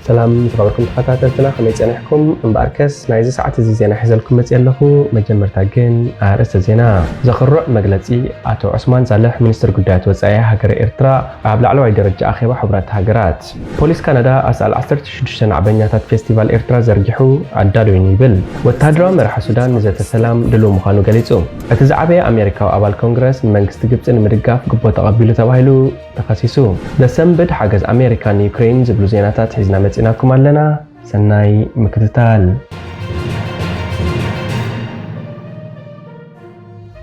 ሰላም ዝኸበርኩም ተኸታተልትና፣ ከመይ ጸኒሕኩም? እምበኣርከስ ናይዚ ሰዓት እዚ ዜና ሒዘልኩም መጽእ ኣለኹ። መጀመርታ ግን ኣርእስተ ዜና። ዘኽርዕ መግለጺ ኣቶ ዑስማን ሳልሕ፣ ሚኒስትር ጉዳያት ወጻኢ ሃገረ ኤርትራ፣ ኣብ ላዕለዋይ ደረጃ ኣኼባ ሕቡራት ሃገራት። ፖሊስ ካናዳ ኣስኣል ዓሰርተ ሽዱሽተ ናዕበኛታት ፌስቲቫል ኤርትራ ዘርጊሑ ኣዳልዩን ይብል። ወተሃደራዊ መራሒ ሱዳን ንዘተ ሰላም ድሉው ምዃኑ ገሊጹ። እቲ ዝዓበየ ኣሜሪካዊ ኣባል ኮንግረስ ንመንግስቲ ግብጺ ንምድጋፍ ግቦ ተቐቢሉ ተባሂሉ ተኸሲሱ። ዘሰንብድ ሓገዝ ኣሜሪካ ንዩክሬን ዝብሉ ዜናታት ሒዝና መጺናኩም ኣለና። ሰናይ ምክትታል።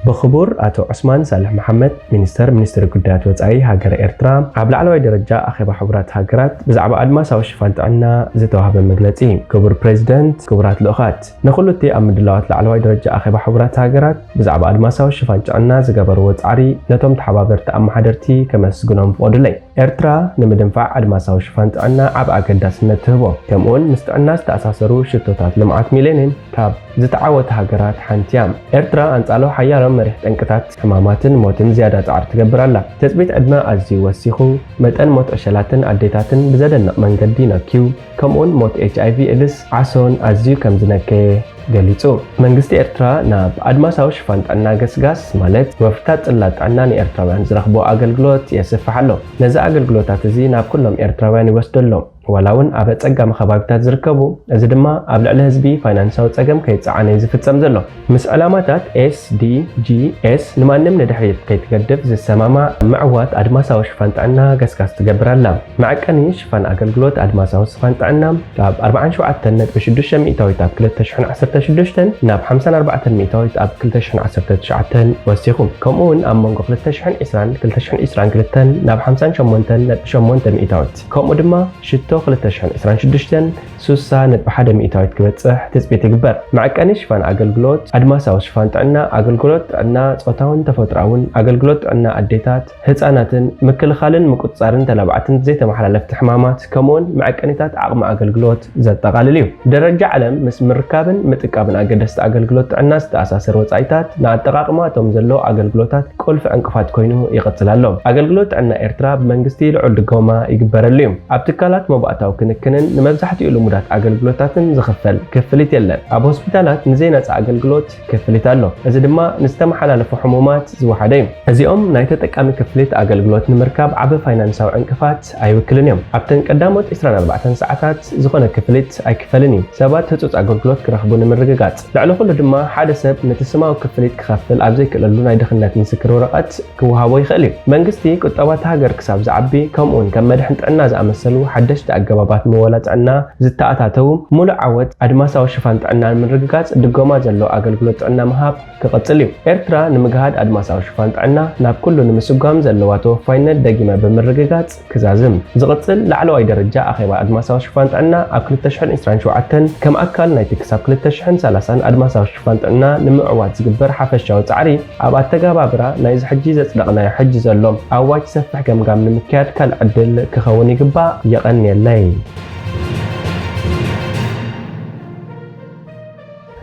ብኽቡር ኣቶ ዑስማን ሳልሕ መሓመድ፣ ሚኒስተር ሚኒስትሪ ጉዳያት ወጻኢ ሃገረ ኤርትራ፣ ኣብ ላዕለዋይ ደረጃ ኣኼባ ሕቡራት ሃገራት ብዛዕባ ኣድማሳዊ ሽፋን ጥዕና ዝተዋህበ መግለጺ። ክቡር ፕሬዚደንት፣ ክቡራት ልኡኻት፣ ንኹሉ እቲ ኣብ ምድላዋት ላዕለዋይ ደረጃ ኣኼባ ሕቡራት ሃገራት ብዛዕባ ኣድማሳዊ ሽፋን ጥዕና ዝገበርዎ ጻዕሪ፣ ነቶም ተሓባበርቲ ኣመሓደርቲ ከመስግኖም ፍቐዱለይ። ኤርትራ ንምድንፋዕ ኣድማሳዊ ሽፋን ጥዕና ዓቢ ኣገዳስነት ትህቦ። ከምኡውን ምስ ጥዕና ዝተኣሳሰሩ ሽቶታት ልምዓት ሚሌንየም ካብ ዝተዓወታ ሃገራት ሓንቲ እያ። ኤርትራ ኣንጻሎ ሓያሎ መሪሕ ጠንቅታት ሕማማትን ሞትን ዝያዳ ጻዕሪ ትገብር ኣላ። ትጽቢት ዕድመ ኣዝዩ ወሲኹ፣ መጠን ሞት ዕሸላትን ኣዴታትን ብዘደንቕ መንገዲ ነክዩ፣ ከምኡውን ሞት ኤች ኣይ ቪ ኤድስ ዓሶን ኣዝዩ ከም ዝነከየ ገሊጹ። መንግስቲ ኤርትራ ናብ ኣድማሳዊ ሽፋን ጥዕና ገስጋስ፣ ማለት ወፍርታት ጽላት ጥዕና ንኤርትራውያን ዝረኽቦ ኣገልግሎት የስፍሕ ኣሎ። ነዚ ኣገልግሎታት እዚ ናብ ኩሎም ኤርትራውያን ይወስደሎም፣ ዋላ እውን ኣብ ኣጸጋሚ ከባቢታት ዝርከቡ። እዚ ድማ ኣብ ልዕሊ ህዝቢ ፋይናንሳዊ ጸገም ከይጸዓነ እዩ ዝፍጸም ዘሎ። ምስ ዕላማታት ኤስ ዲ ጂ ኤስ ንማንም ንድሕሪት ከይትገድፍ ዝሰማማዕ ምዕዋት ኣድማሳዊ ሽፋን ጥዕና ገስጋስ ትገብር ኣላ። መዐቀኒ ሽፋን ኣገልግሎት ኣድማሳዊ ሽፋን ጥዕና ካብ ኣርባዓን ሸውዓተን ነጥቢ ሽዱሽተ ሚእታዊት ኣብ ክልተ ሽሕን ዓሰርተ ሽዱሽተን ናብ ሓምሳን ኣርባዕተን ሚእታዊት ኣብ ክልተ ሽሕን ዓሰርተ ትሽዓተን ወሲኹ። ከምኡ እውን ኣብ መንጎ ክልተ ሽሕን ዕስራን ክልተ ሽሕን ዕስራን ክልተን ናብ ሓምሳን ሸሞንተን ነጥቢ ሸሞንተ ሚእታዊት፣ ከምኡ ድማ ሽቶ ክልተ ሽሕን ዕስራን ሽዱሽተን ሱሳ ነጥቢ ሓደ ሚእታዊት ክበጽሕ ትጽቢት ይግበር። መዐቀኒ ሽፋን ኣገልግሎት ኣድማሳዊ ሽፋን ጥዕና፣ ኣገልግሎት ጥዕና ጾታውን ተፈጥሮኣውን፣ ኣገልግሎት ጥዕና ኣዴታት፣ ህጻናትን ምክልኻልን ምቁጽጻርን ተላባዕትን ዘይተመሓላለፍቲ ሕማማት፣ ከምኡውን መዐቀኒታት ዓቕሚ ኣገልግሎት ዘጠቓልል እዩ። ደረጃ ዓለም ምስ ምርካብን ምጥቃምን ኣገደስቲ ኣገልግሎት ጥዕና ዝተኣሳሰር ወጻኢታት ንኣጠቓቕማ እቶም ዘለዉ ኣገልግሎታት ቁልፊ ዕንቅፋት ኮይኑ ይቕጽል ኣሎ። ኣገልግሎት ጥዕና ኤርትራ ብመንግስቲ ልዑል ድጎማ ይግበረሉ እዩ። ኣብ ትካላት መባእታዊ ክንክንን ንመብዛሕትኡ ልሙዳት ኣገልግሎታትን ዝኽፈል ክፍሊት የለን። ኣብ ሆስፒታላት ንዘይነጻ ኣገልግሎት ክፍሊት ኣሎ። እዚ ድማ ንዝተመሓላለፉ ሕሙማት ዝወሓደ እዩ። እዚኦም ናይ ተጠቃሚ ክፍሊት ኣገልግሎት ንምርካብ ዓቢ ፋይናንሳዊ ዕንቅፋት ኣይውክልን እዮም። ኣብተን ቀዳሞት ዕስራን ኣርባዕተን ሰዓታት ዝኾነ ክፍሊት ኣይክፈልን እዩ፣ ሰባት ህጹጽ ኣገልግሎት ክረኽቡ ንምርግጋጽ። ልዕሊ ኩሉ ድማ ሓደ ሰብ ነቲ ስማዊ ክፍሊት ክኸፍል ኣብ ዘይክእለሉ ናይ ድኽነት ምስክር ወረቐት ክወሃቦ ይኽእል እዩ። መንግስቲ ቁጠባ እታ ሃገር ክሳብ ዝዓቢ፣ ከምኡውን ከም መድሕን ጥዕና ዝኣመሰሉ ሓደሽቲ ኣገባባት ምወላ ጥዕና ዝተኣታተዉ፣ ሙሉእ ዓወት ኣድማሳዊ ሽፋን ጥዕና ንምርግጋጽ ድጎማ ዘለዎ ኣገልግሎት ጥዕና ምሃብ ክቕጽል እዩ። ኤርትራ ንምግሃድ ኣድማሳዊ ሽፋን ጥዕና ናብ ኩሉ ንምስጓም ዘለዋ ተወፋይነት ደጊመ ብምርግጋጽ ክዛዝም። ዝቕጽል ላዕለዋይ ደረጃ ኣኼባ ኣድማሳዊ ሽፋን ጥዕና ኣብ ክልተ ሽሕን ዕስራን ሸውዓተን ከም ኣካል ናይቲ ክሳብ ክልተ ሽሕን ሰላሳን ኣድማሳዊ ሽፋን ጥዕና ንምዕዋት ዝግበር ሓፈሻዊ ጻዕሪ፣ ኣብ ኣተገባብራ ናይዚ ሕጂ ዘጽደቕናዮ ሕጂ ዘሎ ኣዋጅ ሰፊሕ ገምጋም ንምክያድ ካልእ ዕድል ክኸውን ይግባእ። የቐንየለይ።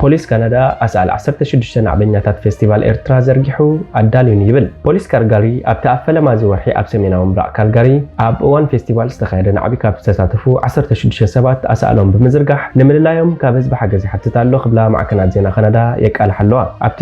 ፖሊስ ካናዳ ኣስኣል ዓሰርተ ሽዱሽተ ናዕበኛታት ፌስቲቫል ኤርትራ ዘርጊሑ ኣዳልዩን ይብል። ፖሊስ ካልጋሪ ኣብቲ ኣብ ፈለማ እዚ ወርሒ ኣብ ሰሜናዊ ምብራቕ ካልጋሪ ኣብ እዋን ፌስቲቫል ዝተኻየደ ናዕቢ ካብ ዝተሳተፉ ዓሰርተ ሽዱሽተ ሰባት ኣሳእሎም ብምዝርጋሕ ንምልላዮም ካብ ህዝቢ ሓገዝ ይሓትት ኣሎ ክብላ ማዕከናት ዜና ካናዳ የቃልሓ ኣለዋ። ኣብቲ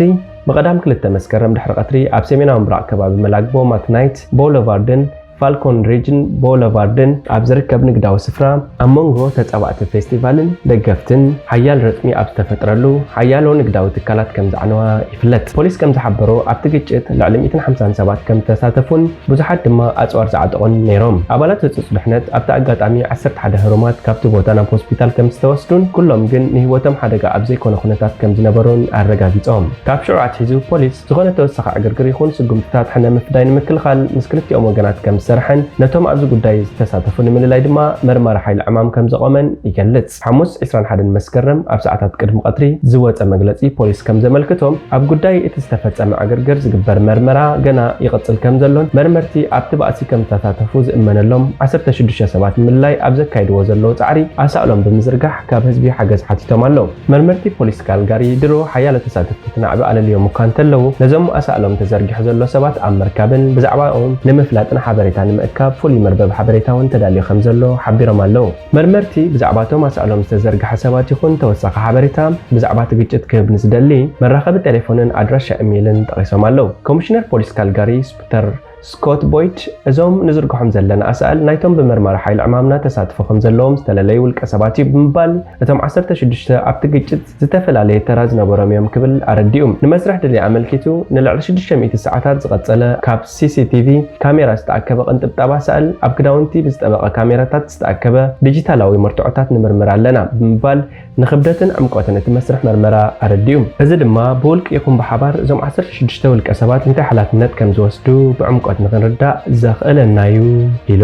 ብቐዳም ክልተ መስከረም ድሕሪ ቀትሪ ኣብ ሰሜናዊ ምብራቕ ከባቢ መላግቦ ማክናይት ቦውለቫርድን ፋልኮን ሪጅን ቦውለቫርድን ኣብ ዝርከብ ንግዳዊ ስፍራ ኣብ መንጎ ተጻባእቲ ፌስቲቫልን ደገፍትን ሓያል ረጽሚ ኣብ ዝተፈጥረሉ ሓያሎ ንግዳዊ ትካላት ከም ዘዕነዋ ይፍለጥ። ፖሊስ ከም ዝሓበሮ ኣብቲ ግጭት ልዕሊ ሚእትን ሓምሳን ሰባት ከም ዝተሳተፉን ብዙሓት ድማ ኣጽዋር ዝዓጠቑን ነይሮም። ኣባላት ህጹጽ ድሕነት ኣብቲ ኣጋጣሚ ዓሰርተ ሓደ ህሩማት ካብቲ ቦታ ናብ ሆስፒታል ከም ዝተወስዱን ኩሎም ግን ንህይወቶም ሓደጋ ኣብ ዘይኮነ ኩነታት ከም ዝነበሩን ኣረጋጊጾም። ካብ ሽዑ ኣትሒዙ ፖሊስ ዝኾነ ተወሳኺ ዕግርግር ይኹን ስጉምትታት ሕነ ምፍዳይ ንምክልኻል ምስ ክልቲኦም ወገናት ከም ዝሰርሐን ነቶም ኣብዚ ጉዳይ ዝተሳተፉ ንምልላይ ድማ መርማሪ ሓይሊ ዕማም ከም ዘቖመን ይገልጽ። ሓሙስ ዕስራን ሓደን መስከረም ኣብ ሰዓታት ቅድሚ ቀትሪ ዝወጸ መግለጺ ፖሊስ ከም ዘመልክቶም ኣብ ጉዳይ እቲ ዝተፈጸመ ዕግርግር ዝግበር መርመራ ገና ይቕጽል ከም ዘሎን መርመርቲ ኣብቲ ባእሲ ከም ዝተሳተፉ ዝእመነሎም ዓሰርተ ሽዱሽተ ሰባት ንምልላይ ኣብ ዘካይድዎ ዘለዉ ጻዕሪ ኣሳእሎም ብምዝርጋሕ ካብ ህዝቢ ሓገዝ ሓቲቶም ኣለዉ። መርመርቲ ፖሊስ ካልጋሪ ድሮ ሓያሎ ተሳተፍቲ እቲ ናዕቢ ኣለልዮም እኳ እንተለዉ፣ ነዞም ኣሳእሎም ተዘርጊሑ ዘሎ ሰባት ኣብ ምርካብን ብዛዕባኦም ንምፍላጥን ሓበሬታ እታ ንምእካብ ፍሉይ መርበብ ሓበሬታ እውን ተዳልዩ ከም ዘሎ ሓቢሮም ኣለዉ። መርመርቲ ብዛዕባ እቶም ኣሳእሎም ዝተዘርግሐ ሰባት ይኹን ተወሳኺ ሓበሬታ ብዛዕባ እቲ ግጭት ክህብ ንዝደሊ መራኸቢ ቴሌፎንን ኣድራሻ ኢሜይልን ጠቒሶም ኣለዉ። ኮሚሽነር ፖሊስ ካልጋሪ ስፒተር ስኮት ቦይድ፣ እዞም ንዝርግሖም ዘለና ኣሳእል ናይቶም ብመርማሪ ሓይሊ ዕማምና ተሳትፎ ከም ዘለዎም ዝተለለዩ ውልቀ ሰባት እዩ ብምባል፣ እቶም ዓሰርተ ሽዱሽተ ኣብቲ ግጭት ዝተፈላለየ ተራ ዝነበሮም እዮም ክብል ኣረዲኡ። ንመስርሕ ድልያ ኣመልኪቱ ንልዕሊ ሽዱሽተ ሚእቲ ሰዓታት ዝቐጸለ ካብ ሲ ሲ ቲ ቪ ካሜራ ዝተኣከበ ቅንጥብጣብ ኣሳእል፣ ኣብ ክዳውንቲ ብዝጠበቐ ካሜራታት ዝተኣከበ ዲጂታላዊ መርትዖታት ንምርምር ኣለና ብምባል ንኽብደትን ዕምቆትን እቲ መስርሕ መርመራ ኣረዲኡ። እዚ ድማ ብውልቂ ይኹን ብሓባር እዞም ዓሰርተ ሽዱሽተ ውልቀ ሰባት እንታይ ሓላፍነት ከም ዝወስዱ ብዕምቆት ንኽንርዳእ ዘኽእለና እዩ ኢሉ።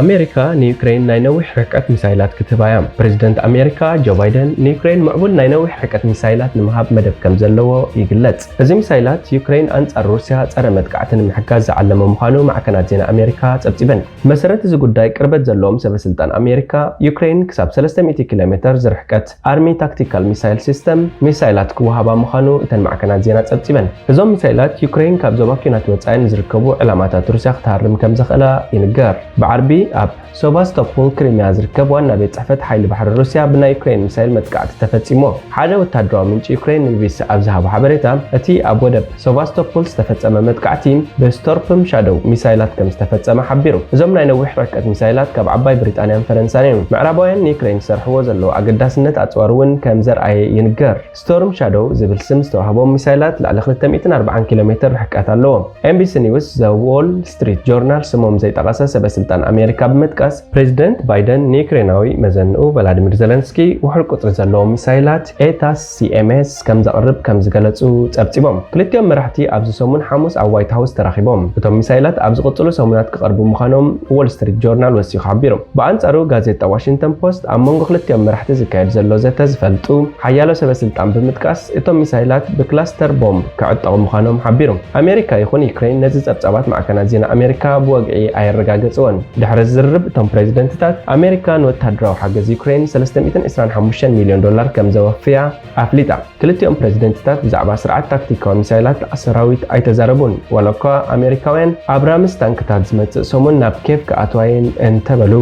ኣሜሪካ ንዩክሬን ናይ ነዊሕ ርሕቀት ሚሳይላት ክትህባ እያ። ፕሬዚደንት ኣሜሪካ ጆ ባይደን ንዩክሬን ምዕቡል ናይ ነዊሕ ርሕቀት ሚሳይላት ንምሃብ መደብ ከም ዘለዎ ይግለጽ። እዚ ሚሳይላት ዩክሬን ኣንጻር ሩስያ ጸረ መጥቃዕቲ ንምሕጋዝ ዝዓለመ ምዃኑ ማዕከናት ዜና ኣሜሪካ ጸብጺበን። ብመሰረት እዚ ጉዳይ ቅርበት ዘለዎም ሰበ ስልጣን ኣሜሪካ፣ ዩክሬን ክሳብ ሰለስተ ሚእቲ ኪሎ ሜተር ዝርሕቀት ኣርሚ ታክቲካል ሚሳይል ሲስተም ሚሳይላት ክወሃባ ምዃኑ እተን ማዕከናት ዜና ጸብጺበን። እዞም ሚሳይላት ዩክሬን ካብ ዞባ ኲናት ወጻኢ ንዝርከቡ ዕላማታት ሩስያ ክትሃርም ከም ዘኽእላ ይንገር። ብዓርቢ ኣብ ሶቫስቶፖል ክሪሚያ ዝርከብ ዋና ቤት ጽሕፈት ሓይሊ ባሕሪ ሩስያ ብናይ ዩክሬን ሚሳይል መጥቃዕቲ ተፈጺሙ። ሓደ ወታደራዊ ምንጪ ዩክሬን ንቢቢሲ ኣብ ዝሃቦ ሓበሬታ፣ እቲ ኣብ ወደብ ሶቫስቶፖል ዝተፈጸመ መጥቃዕቲ ብስቶርም ሻዶው ሚሳይላት ከም ዝተፈጸመ ሓቢሩ። እዞም ናይ ነዊሕ ርሕቀት ሚሳይላት ካብ ዓባይ ብሪጣንያን ፈረንሳን እዮም። ምዕራባውያን ንዩክሬን ዝሰርሕዎ ዘለዉ ኣገዳስነት ኣጽዋር እውን ከም ዘርኣየ ይንገር። ስቶርም ሻዶው ዝብል ስም ዝተዋህቦም ሚሳይላት ልዕሊ ክልተ ሚእትን ኣርባዓን ኪሎ ሜተር ርሕቀት ኣለዎም። ኤም ቢ ሲ ኒውስ፣ ዘ ዎል ስትሪት ጆርናል ስሞም ዘይጠቐሰ ሰበ ስልጣን ኣሜሪካ ብምጥቃስ፣ ፕሬዚደንት ባይደን ንዩክሬናዊ መዘንኡ ቨላዲሚር ዘለንስኪ ውሑድ ቁጽሪ ዘለዎም ሚሳይላት ኤታስ ሲ ኤም ኤስ ከም ዘቕርብ ከም ዝገለጹ ጸብጺቦም። ክልቲኦም መራሕቲ ኣብዚ ሰሙን ሓሙስ ኣብ ዋይት ሃውስ ተራኺቦም። እቶም ሚሳይላት ኣብ ዝቕጽሉ ሰሙናት ክቐርቡ ምዃኖም ዎል ስትሪት ጆርናል ወሲኹ ሓቢሩ። ብኣንጻሩ ጋዜጣ ዋሽንግተን ፖስት ኣብ መንጎ ክልቲኦም መራሕቲ ዝካየድ ዘሎ ዘተ ዝፈልጡ ሓያሎ ሰበ ስልጣን ብምጥቃስ እቶም ሚሳይላት ብክላስተር ቦምብ ክዕጠቑ ምዃኖም ሓቢሩ። ኣሜሪካ ይኹን ዩክሬን ነዚ ጸብጻባት ማዕከናት ዜና ኣሜሪካ ብወግዒ ኣየረጋገጽዎን። ድሕሪ ዝርርብ እቶም ፕሬዚደንትታት ኣሜሪካ ንወታደራዊ ሓገዝ ዩክሬን ሰለስተ ሚእትን ዕስራን ሓሙሽተን ሚልዮን ዶላር ከም ዘወፍያ ኣፍሊጣ። ክልቲኦም ፕሬዚደንትታት ብዛዕባ ስርዓት ታክቲካዊ ሚሳይላት ሰራዊት ኣይተዛረቡን፣ ዋላ እኳ ኣሜሪካውያን ኣብራምስ ታንክታት ዝመጽእ ሰሙን ናብ ኬቭ ክኣትዋ እየን እንተበሉ።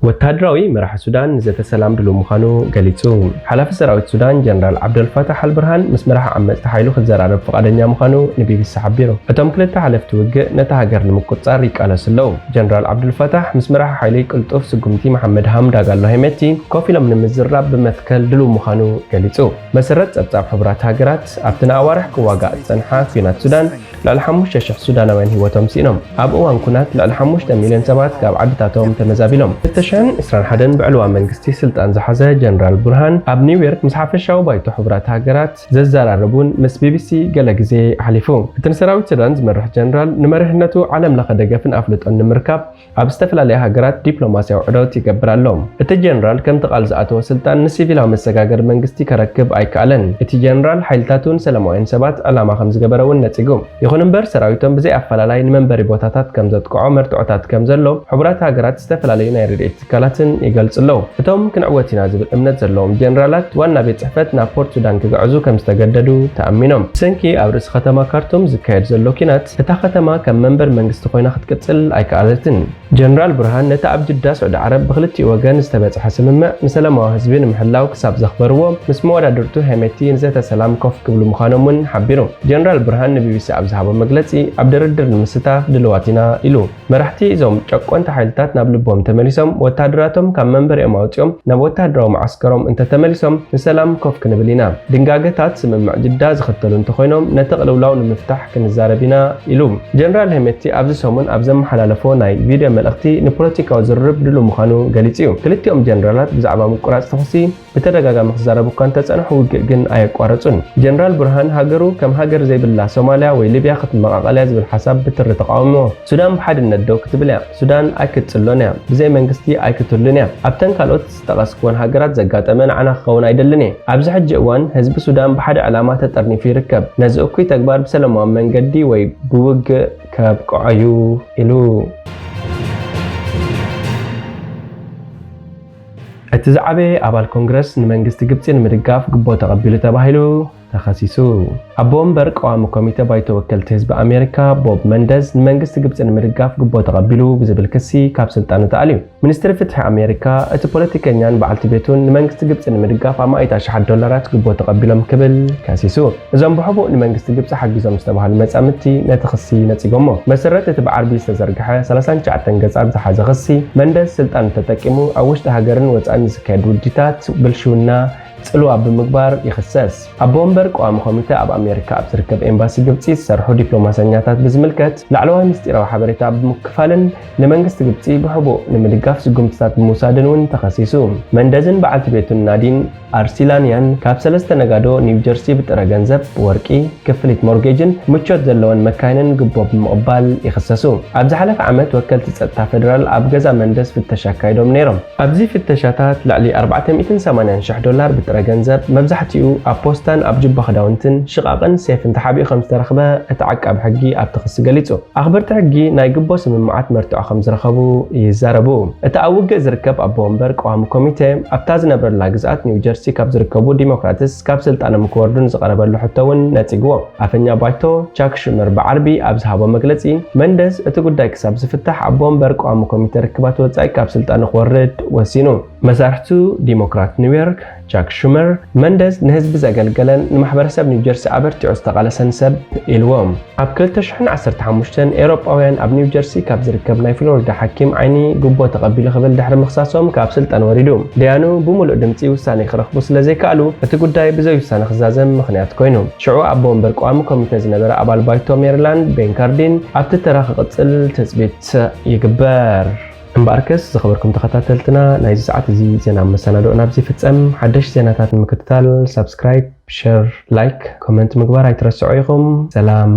ወታደራዊ መራሒ ሱዳን ንዘተ ሰላም ድሉው ምዃኑ ገሊጹ። ሓላፊ ሰራዊት ሱዳን ጀነራል ዓብደልፋታሕ ኣልብርሃን ምስ መራሒ ዓመጽቲ ሓይሉ ክዘራረብ ፍቓደኛ ምዃኑ ንቢቢሲ ሓቢሩ። እቶም ክልተ ሓለፍቲ ውግእ ነታ ሃገር ንምቁጽጻር ይቃለሱ ኣለዉ። ጀነራል ዓብዱልፋታሕ ምስ መራሒ ሓይሊ ቅልጡፍ ስጉምቲ መሓመድ ሃምዳጋሎ ሄሜቲ ኮፍ ኢሎም ንምዝራብ ብመትከል ድሉው ምዃኑ ገሊጹ። መሰረት ጸብጻብ ሕቡራት ሃገራት፣ ኣብቲ ንኣዋርሕ ክዋጋእ ዝጸንሓ ኲናት ሱዳን፣ ልዕሊ ሓሙሽተ ሽሕ ሱዳናውያን ህይወቶም ስኢኖም። ኣብ እዋን ኲናት ልዕሊ ሓሙሽተ ሚልዮን ሰባት ካብ ዓድታቶም ተመዛቢሎም። ክልተ ሽሕን ዕስራን ሓደን ብዕልዋ መንግስቲ ስልጣን ዝሓዘ ጀነራል ቡርሃን ኣብ ኒውዮርክ ምስ ሓፈሻዊ ባይቶ ሕቡራት ሃገራት ዘዘራረቡን ምስ ቢቢሲ ገለ ግዜ ኣሕሊፉ። እቲ ንሰራዊት ሱዳን ዝመርሕ ጀነራል ንመሪሕነቱ ዓለም ለኸ ደገፍን ኣፍልጦን ንምርካብ ኣብ ዝተፈላለያ ሃገራት ዲፕሎማስያዊ ዑደት ይገብር ኣሎ። እቲ ጀነራል ከምቲ ቃል ዝኣተወ ስልጣን ንሲቪላዊ መሰጋገሪ መንግስቲ ከረክብ ኣይከኣለን። እቲ ጀነራል ሓይልታቱ ንሰላማውያን ሰባት ዕላማ ከም ዝገበረ እውን ነጺጉ። ይኹን እምበር ሰራዊቶም ብዘይ ኣፈላላይ ንመንበሪ ቦታታት ከም ዘጥቅዖ መርትዖታት ከም ዘሎ ሕቡራት ሃገራት ዝተፈላለዩ ናይ ረድኤት ትካላትን ይገልጹ ኣለዉ። እቶም ክንዕወት ኢና ዝብል እምነት ዘለዎም ጀነራላት ዋና ቤት ጽሕፈት ናብ ፖርት ሱዳን ክግዕዙ ከም ዝተገደዱ ተኣሚኖም። ብሰንኪ ኣብ ርእሲ ከተማ ካርቱም ዝካየድ ዘሎ ኲናት፣ እታ ከተማ ከም መንበር መንግስቲ ኮይና ክትቅጽል ኣይከኣለትን። ጀነራል ቡርሃን ነቲ ኣብ ጅዳ ስዑዲ ዓረብ ብክልቲኡ ወገን ዝተበጽሐ ስምምዕ ንሰላማዊ ህዝቢ ንምሕላው ክሳብ ዘኽበርዎ፣ ምስ መወዳድርቱ ሄሜቲ ንዘተ ሰላም ኮፍ ክብሉ ምዃኖም እውን ሓቢሩ። ጀነራል ቡርሃን ንቢቢሲ ኣብ ዝሃቦ መግለጺ፣ ኣብ ድርድር ንምስታፍ ድልዋት ኢና ኢሉ። መራሕቲ እዞም ጨቆንቲ ሓይልታት ናብ ልቦም ተመሊሶም፣ ወታደራቶም ካብ መንበሪኦም ኣውጺኦም ናብ ወታደራዊ መዓስከሮም እንተተመሊሶም፣ ንሰላም ኮፍ ክንብል ኢና። ድንጋገታት ስምምዕ ጅዳ ዝኽተሉ እንተኾይኖም፣ ነቲ ቅልውላው ንምፍታሕ ክንዛረብ ኢና ኢሉ። ጀነራል ሄሜቲ ኣብዚ ሰሙን ኣብ ዘመሓላለፎ ናይ ቪድዮ መልእኽቲ፣ ንፖለቲካዊ ዝርርብ ድሉው ምዃኑ ገሊጹ እዩ። ክልቲኦም ጀነራላት ብዛዕባ ምቁራጽ ተኹሲ ብተደጋጋሚ ክዛረቡ እኳ እንተጸንሑ፣ ውግእ ግን ኣየቋረጹን። ጀነራል ቡርሃን፣ ሃገሩ ከም ሃገር ዘይብላ ሶማልያ ወይ ሊብያ ክትመቓቐል እያ ዝብል ሓሳብ ብትሪ ተቓዊምዎ። ሱዳን ብሓድነት ደው ክትብል እያ። ሱዳን ኣይክትጽሎን እያ። ብዘይ መንግስቲ ኣይክትህሉን እያ። ኣብተን ካልኦት ዝጠቐስክወን ሃገራት ዘጋጠመ ንዓና ክኸውን ኣይደልን እየ። ኣብዚ ሕጂ እዋን ህዝቢ ሱዳን ብሓደ ዕላማ ተጠርኒፉ ይርከብ። ነዚ እኩይ ተግባር ብሰላማዊ መንገዲ ወይ ብውግእ ከብቅዖ እዩ ኢሉ። እቲ ዝዓበየ ኣባል ኮንግረስ ንመንግስቲ ግብጺ ንምድጋፍ ግቦ ተቐቢሉ ተባሂሉ ተኸሲሱ። ኣቦ ወንበር ቀዋሚ ኮሚተ ባይቶ ወከልቲ ህዝቢ ኣሜሪካ ቦብ መንደዝ ንመንግስቲ ግብጺ ንምድጋፍ ግቦ ተቐቢሉ ብዝብል ክሲ ካብ ስልጣኑ ተኣልዩ። ሚኒስትሪ ፍትሒ ኣሜሪካ፣ እቲ ፖለቲከኛን በዓልቲ ቤቱን ንመንግስቲ ግብጺ ንምድጋፍ ኣማኢት ኣሽሓት ዶላራት ግቦ ተቐቢሎም ክብል ከሲሱ። እዞም ብሕቡእ ንመንግስቲ ግብጺ ሓጊዞም ዝተባህሉ መጻምድቲ ነቲ ክሲ ነጺጎሞ። መሰረት እቲ ብዓርቢ ዝተዘርግሐ ሰላሳን ትሽዓተን ገጻት ዝሓዘ ክሲ፣ መንደዝ ስልጣኑ ተጠቂሙ ኣብ ውሽጢ ሃገርን ወጻእን ዝካየድ ውዲታት ብልሽውና ጽልዋ ብምግባር ይኽሰስ። ኣቦ ወንበር ቀዋሚ ኮሚተ ኣብ ኣሜሪካ ኣብ ዝርከብ ኤምባሲ ግብጺ ዝሰርሑ ዲፕሎማሰኛታት ብዝምልከት ላዕለዋይ ምስጢራዊ ሓበሬታ ብምክፋልን ንመንግስቲ ግብጺ ብሕቡእ ንምድጋፍ ስጉምትታት ብምውሳድን እውን ተኸሲሱ። መንደዝን በዓልቲ ቤቱን ናዲን ኣርሲላንያን ካብ ሰለስተ ነጋዶ ኒው ጀርሲ ብጥረ ገንዘብ፣ ወርቂ፣ ክፍሊት ሞርጌጅን ምቾት ዘለወን መካይንን ግቦ ብምቕባል ይኽሰሱ። ኣብ ዝሓለፈ ዓመት ወከልቲ ጸጥታ ፌደራል ኣብ ገዛ መንደዝ ፍተሻ ኣካይዶም ነይሮም። ኣብዚ ፍተሻታት ልዕሊ ኣርባዕተ ሚእትን ሰማንያን ሽሕ ዶላር ብጥረ ገንዘብ፣ መብዛሕትኡ ኣብ ፖስታን ኣብ ጁባ ክዳውንትን ሽቓቕን ሴፍን ተሓቢኡ ከም ዝተረኽበ እቲ ዓቃቢ ሕጊ ኣብቲ ክሲ ገሊጹ። ኣኽበርቲ ሕጊ ናይ ግቦ ስምምዓት መርትዖ ከም ዝረኸቡ ይዛረቡ። እቲ ኣብ ውግእ ዝርከብ ኣቦ ወንበር ቀዋሚ ኮሚቴ ኣብታ ዝነብረላ ግዝኣት ኒው ጀርሲ ካብ ዝርከቡ ዲሞክራትስ ካብ ስልጣኖም ክወርዱ ንዝቐረበሉ ሕቶ እውን ነጺግዎ። ኣፈኛ ባይቶ ቻክ ሹመር ብዓርቢ ኣብ ዝሃቦ መግለጺ፣ መንደዝ እቲ ጉዳይ ክሳብ ዝፍታሕ ኣቦ ወንበር ቀዋሚ ኮሚቴ ርክባት ወጻኢ ካብ ስልጣኑ ክወርድ ወሲኑ። መሳርሕቱ ዲሞክራት ኒውዮርክ ቻክ ሹመር፣ መንደዝ ንህዝቢ ዘገልገለን ንማሕበረሰብ ኒው ጀርሲ ኣበርቲዑ ዝተቓለሰን ሰብ ኢልዎ። ኣብ ክልተ ሽሕን ዓሰርተ ሓሙሽተን ኤውሮጳውያን ኣብ ኒው ጀርሲ ካብ ዝርከብ ናይ ፍሎሪዳ ሓኪም ዓይኒ ግቦ ተቐቢሉ ክብል ድሕሪ ምኽሳሶም ካብ ስልጣን ወሪዱ። ደያኑ ብምሉእ ድምጺ ውሳኔ ክረኽቡ ስለ ዘይከኣሉ፣ እቲ ጉዳይ ብዘይ ውሳነ ክዛዘም ምኽንያት ኮይኑ። ሽዑ ኣቦ ወንበር ቀዋሚ ኮሚተ ዝነበረ ኣባል ባይቶ ሜሪላንድ ቤን ካርዲን ኣብቲ ተራ ክቕጽል ትጽቢት ይግበር። እምበኣርከስ ዝኸበርኩም ተኸታተልትና፣ ናይዚ ሰዓት እዚ ዜና መሰናድኦ ናብዚ ይፍጸም። ሓደሽ ዜናታት ንምክትታል ሳብስክራይብ፣ ሸር፣ ላይክ፣ ኮመንት ምግባር ኣይትረስዑ ኢኹም። ሰላም።